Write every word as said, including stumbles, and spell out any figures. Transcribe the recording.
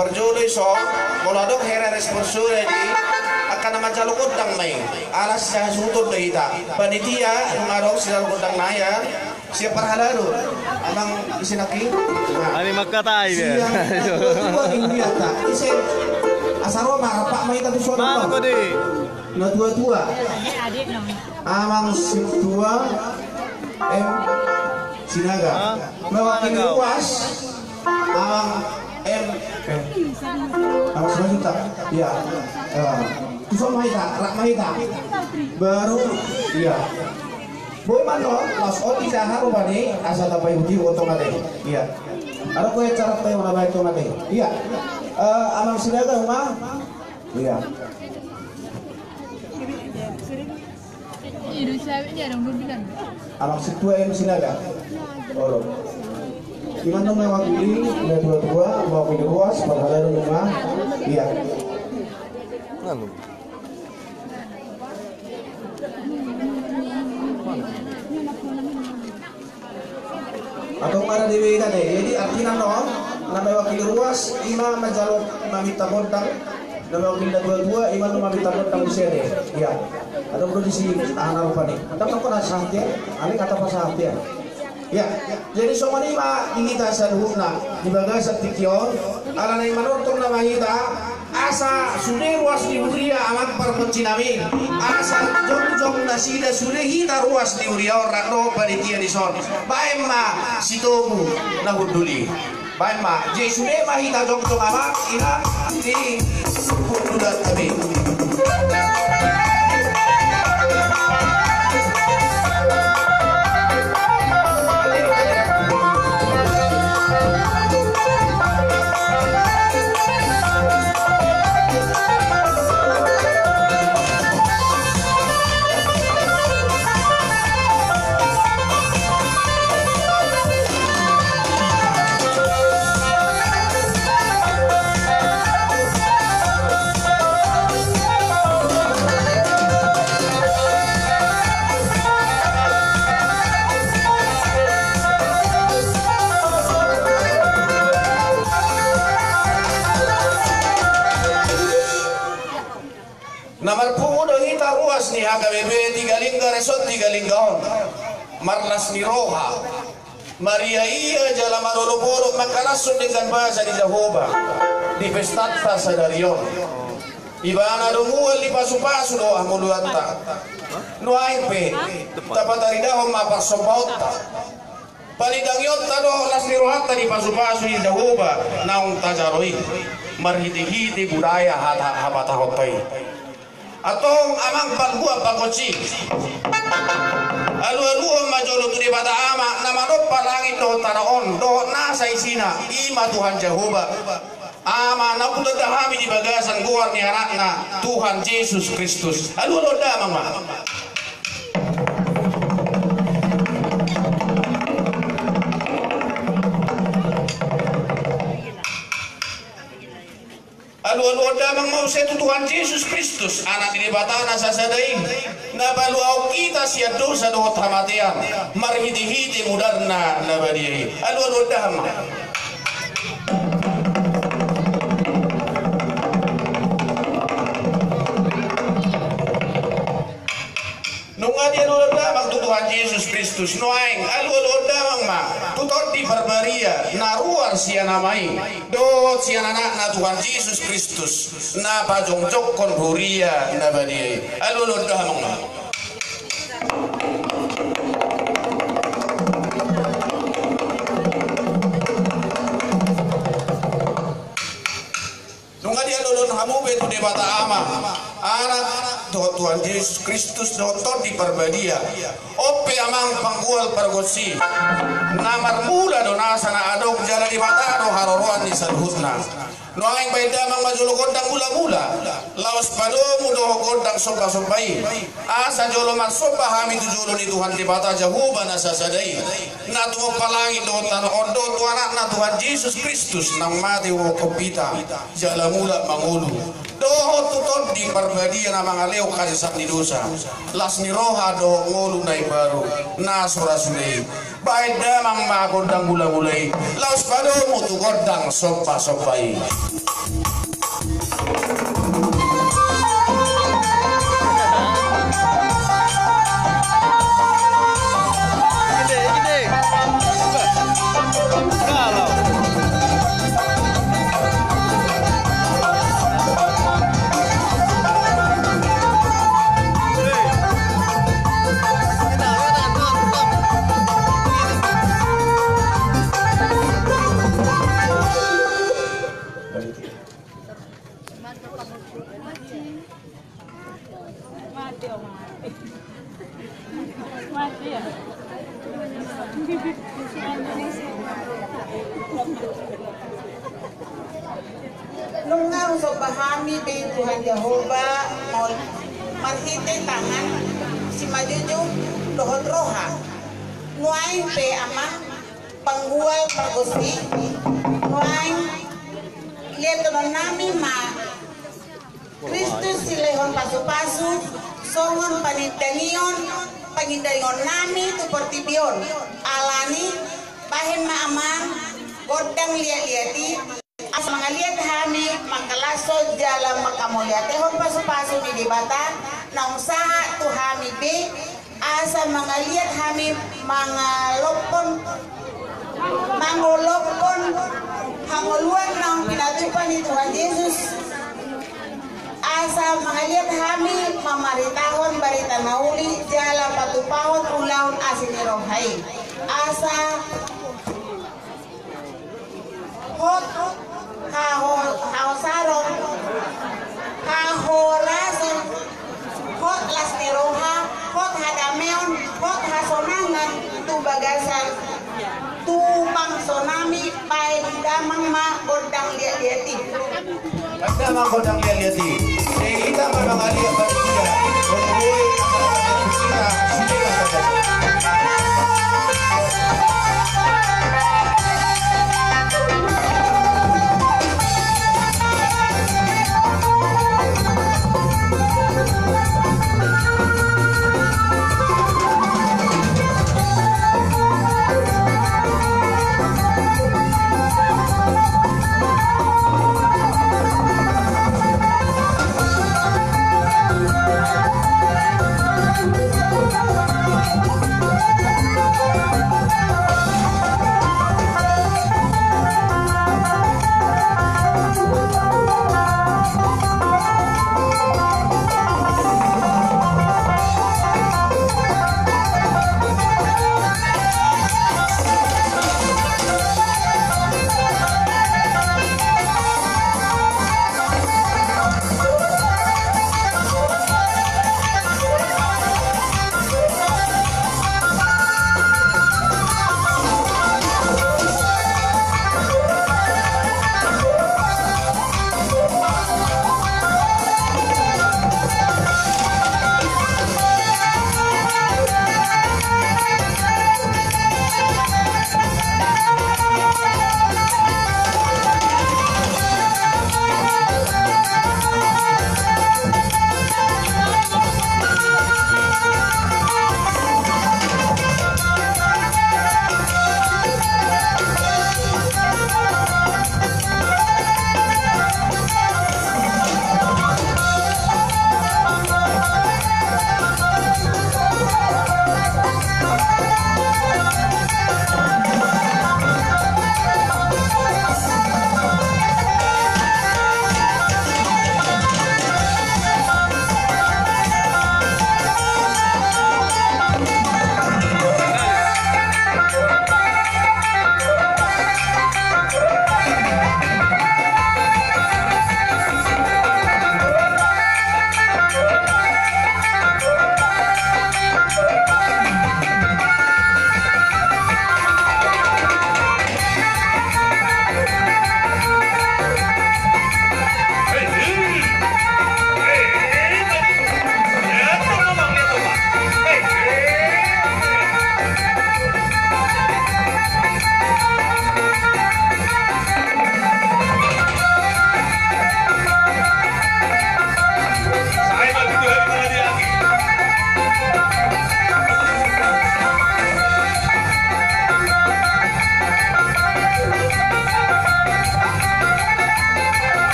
Parjolo i so, molo adong hera responsor di angka na manjalo gondang ma i. Ala sisasuhuton do hita. Panitia, nunga adong sijalo gondang na i, sian parhalado. Amang ise nangkin? Nah. Ani mangkatai dia. Sian na tua-tua di hurianta. Ise, asa ro ma, rap ma hita tu son. Mana kau di? Na tua-tua. Amang Sintua M Sinaga. Hah? Mewakili ruas. Amang M, eh, Amang Simanjuntak. Iya. Eh, tu son ma hita, rap ma hita. Baru, iya. Boi ma annon, laos on di jaha rupani, asa tapaihut-ihut tong ate. Iya. Adong do acara tapaihut tong ate. Iya. Eh, Amang Sinaga, Amang. Iya. Amang Sintua M Sinaga. Olo. Ima annon mewakili, na tua-tua, mewakili ruas, parhalado nunga. Iya. Nganu. Atau mana di W K T. Jadi artina annon, na mewakili ruas, ima manjalo maminta gondang, na mewakili na tua-tua, ima annon maminta gondang di sini. Iya. Adong do di sini, tahan apa nih? Tapi aku nasa hati ya, ale kata pas hati ya. Ya, jadi songon i ma di hita saluhutna di bagasan tingki on, ala naeng manortor nama hita, asa sude ruas ni huria amang pargonsi nami, asa jongjong nasida sude hita ruas ni huria on rap dohot panitia di son. Baen ma sitogu na hundul i. Baen ma, jadi sude ma hita jongjong amang, inang, di hundul nami. Na marpungu do hita ruas ni H K B P Tiga Lingga, Resort Tiga Lingga on. Marlas ni roha, mariaia jala marolopolop mangkalashon denggan basa ni Jahowa di pestanta sadari on. Ibana do mual di pasupasu dohot hangoluanta. Nuaeng pe, tapataridahon ma parsombaonta, palingganionta dohot las ni rohanta di pasupasu ni Jahowa naung tajalo i, marhitehite budaya hata habatahonta i. Antong amang panggual pargonsi, alualuhon ma jolo tu Debata Ama na manompa langit dohot tano on dohot nasa isina, i ma Tuhan Jahowa. Ama na hutanda hami di bagasan goar ni Anakna Tuhan Jesus Kristus. Alualuhon damang ma. Alualuhon damang ma muse tu Tuhan Jesus Kristus, Anak ni Debata na sasada i, na paluahon hita sian dosa dohot hamatean, marhitehite mudarna na badia i. Alualuhon damang ma. Nunga dialualuhon damang tu Tuhan Jesus Kristus, nuaeng alualuhon damang ma tu Tondi Parbadia na ruar sian Ama i dohot sian Anakna Tuhan Jesus Kristus, na pajongjongkon huria na badia i. Alualuhon damang ma. Nunga dialualuhon hamu be tu Debata Ama, Anak, dohot Tuhan Jesus Kristus, dohot Tondi Parbadia. On pe amang panggual pargonsi, na marmula do nasa na adong jala Debata do haroroan ni saluhutna. Nuaeng baen damang ma jolo gondang mulamula, laos padomu dohot gondang sombasomba i. Asa jolo marsomba hami tu jolo ni Tuhan Debata Jahowa na sasada i, na tumompa langit dohot tano on, dohot tu Anakna Tuhan Jesus Kristus naung mate huboan hita jala mulak mangolu, dohot tu Tondi Parbadia na mangalehon hasesaan ni dosa, las ni roha dohot ngolu na imbaru na so ra sude i. Baen damang ma gondang gula-gula i, laos padomu tu gondang somba-somba i. Nunga husomba hami be Tuhan Jahowa, marhite tangan simanjujung dohot roha. Nuaeng pe Amang, panggual pargonsi, nuaeng liathononnami ma Kristus silehon pasu-pasu songon panindangion, pangindangionnami tu portibi on. Alani bahen ma Amang gondang liat-liat i, asa mangaliat hami mangkalashon jala manghamauliatehon pasu-pasu ni Debata naung sahat tu hami be, asa mangaliat hami mangalophon, mangolophon hangoluan naung pinatupa ni Tuhan Jesus. Asa mangaliat hami mamaritahon barita na uli jala patupahon ulaon asi ni roha i. Asa hot haho-, haosaron, hahorason, hot las ni roha, hot hadameon, hot hasonangan tu bagasan tumpang sonami. Baen damang ma gondang liat-liat i. Baen damang gondang liat-liat i. Jadi hita ma mangaliat.